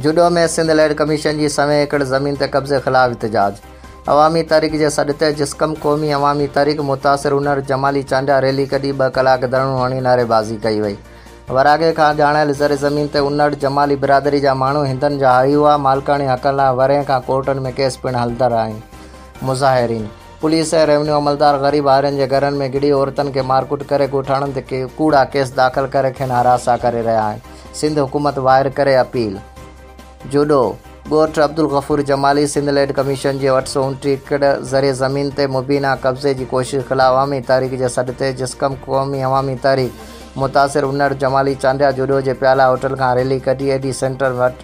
Jhuddo ۾ Sindh land commission جي سوين ايڪڙ زمين تي قبضي خلاف احتجاج، عوامي تحريڪ جي سڏ تي جسقم قومي عوامي تحريڪ متاثر انڙ جمالي چانڊيا ريلي ڪڍي 2 ڪلاڪ ڌرڻو هڻي نعريبازي ڪئي وئي. ورهاڱي کان ڄاڻايل زرعي زمين تي انڙ جمالي برادري جا ماڻهو هندن جا هاري هئا، مالڪاڻي حقن لاء ورهين کان ڪورٽن ۾ ڪيس پڻ هلندڙ آهن. مظاهرين، پوليس ۽ ريونيو عملدار غريب هارين جي گهرن ۾ گهڙي عورتن کي مارڪٽ ڪري ڳوٺاڻن تي ڪوڙا ڪيس داخل ڪري کين هراسان ڪري رهيا آهن، سنڌ حڪومت واهر ڪري اپيل. جهڏو، ڳوٺ عبدالغفور جمالي سنڌ لينڊ ڪميشن جي 829 ايڪڙ زرعي زمين تي مبينا قبضي جي ڪوشش خلاف عوامي تحريڪ جي سڏ تي جسقم قومي عوامي تحريڪ متاثر انڙ جمالي چانڊيا جهڏو جي پيالا هوٽل کان ريلي ڪڍي ايڊي سينٽر وٽ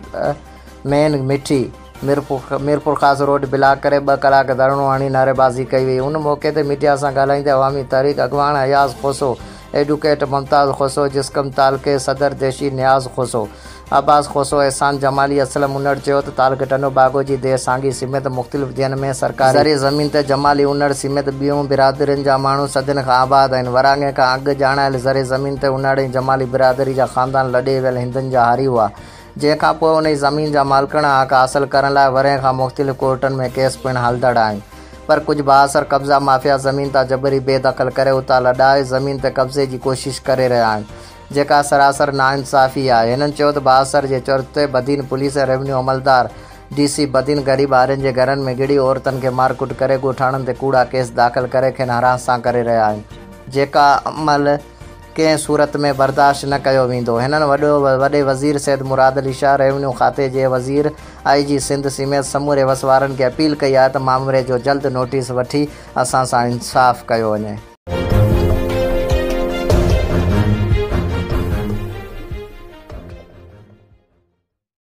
مين مٺي ميرپورخاص روڊ بلاڪ ڪري 2 ڪلاڪ ڌرڻو هڻي نعريبازي ڪئي وئي. ان موقعي تي ميڊيا سان ڳالهائيندي عوامي تحريڪ اڳواڻ اياز کوسو، ايڊوڪيٽ ممتاز کوسو، جسقم تعلقي صدر ديشي نياز کوسو، عباس کوسو، احسان جمالي، اسلم انڙ چيو ته تعلقي ٽنڊو باگو جي ديهه سانگي سميت مختلف ديهن ۾ سرڪاري زرعي زمين تي جمالي انڙ سميت ٻيون برادرين جا ماڻهو صدين کان آباد آهن. ورهاڱي کان اڳ ڄاڻايل زرعي زمين تي انڙ ۽ جمالي برادري جا خاندان لڏي ويل هندن جا هاري هئا. جنهن کان پوء انهي زمين جا مالڪاڻا حق حاصل ڪرڻ لاء ورهين کان مختلف ڪورٽن ۾ ڪيس پڻ هلندڙ آهن پر ڪجهه بااثر قبضا مافيا زمين تان جبري بي دخل ڪري اتان لڏائي زمين تي قبضي جي ڪوشش ڪري رهيا آهن جيڪا سراسر ناانصافي آهي. هنن چيو ته بااثر جي چرچ تي بدين پوليس ۽ ريونيو عملدار ڊي سي بدين غريب هارين جي گهرن ۾ گهڙي عورتن کي مارڪٽ ڪري ڳوٺاڻن تي ڪوڙا ڪيس داخل ڪري کين هراسان ڪري رهيا آهن جيڪا عمل ڪنهن صورت ۾ برداشت نه ڪيو ويندو. هنن وڏي وزير سيد مراد علي شاهه، ريونيو کاتي جي وزير، آء جي سنڌ سميت سموري وس وارن کي اپيل ڪئي آهي ته مامري جو جلد نوٽيس وٺي اسان سان انصاف ڪيو وڃي.